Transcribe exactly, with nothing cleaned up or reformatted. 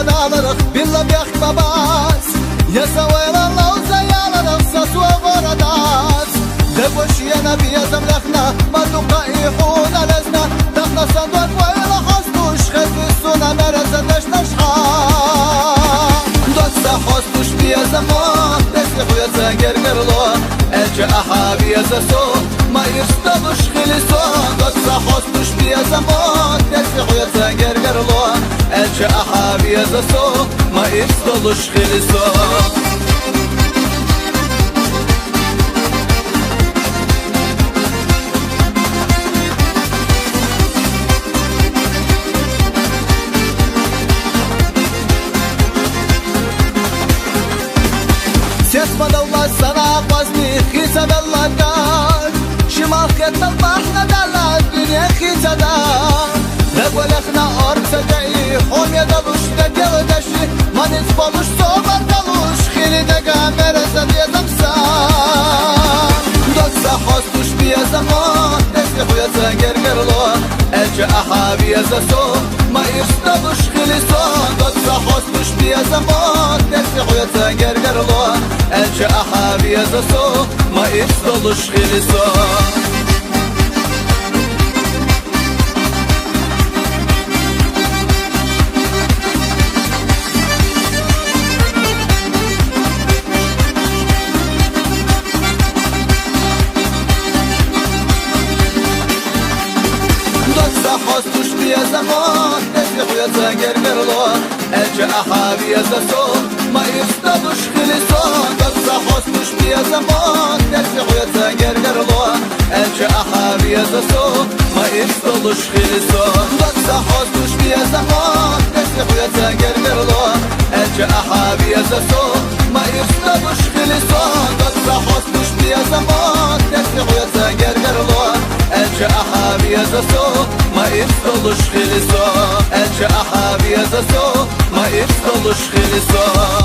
Даларах билла бехк ма бац, я са вайла лавза яларах са суа гъора дац. Дагваш яна биязам лахна, ма дукъа ихуна лезна, дахна сандуак вайла хостуш, хезви суна мереза дашнашха. Дот са хостуш биязам, дес ихуя са гергерло, элча аха бияза со, ма ирс долуш хили со. Дот са хостуш биязам, дес ихуя са гергерло, элча аха бияза со, ма ирс долуш хили со. Сес ма давла сана къвазни хица далла кар, шимал хетал бахна далла дуьнья хица да. Дагвалехна орца даи, хомья далуш дагелдаши, маниц болуш собар далуш, хили дага мереза биязам са. Дот са хостуш биязам, дес ихуя са гергерло, элча аха бияза со, ма ирс долуш хили со. Дот са хостуш биязам, дес ихуя са гергерло, элча аха бияза со, ма ирс долуш хили со. Дот са хостуш биязам, дес ихуя са гергерло, элча аха бияза со, ма ирс долуш хили со. Дот са хостуш биязам, дес ихуя са гергерло, элча аха бияза со, ма ирс долуш хили со. Дот са хостуш биязам, дес ихуя са гергерло, элча аха бияза со, ма ирс долуш хили со. Дот са хостуш биязам, дес ихуя са гергерло, элча аха бияза со, ма ирс долуш хили со. Элча аха бияза со, ма ирс долуш хили со.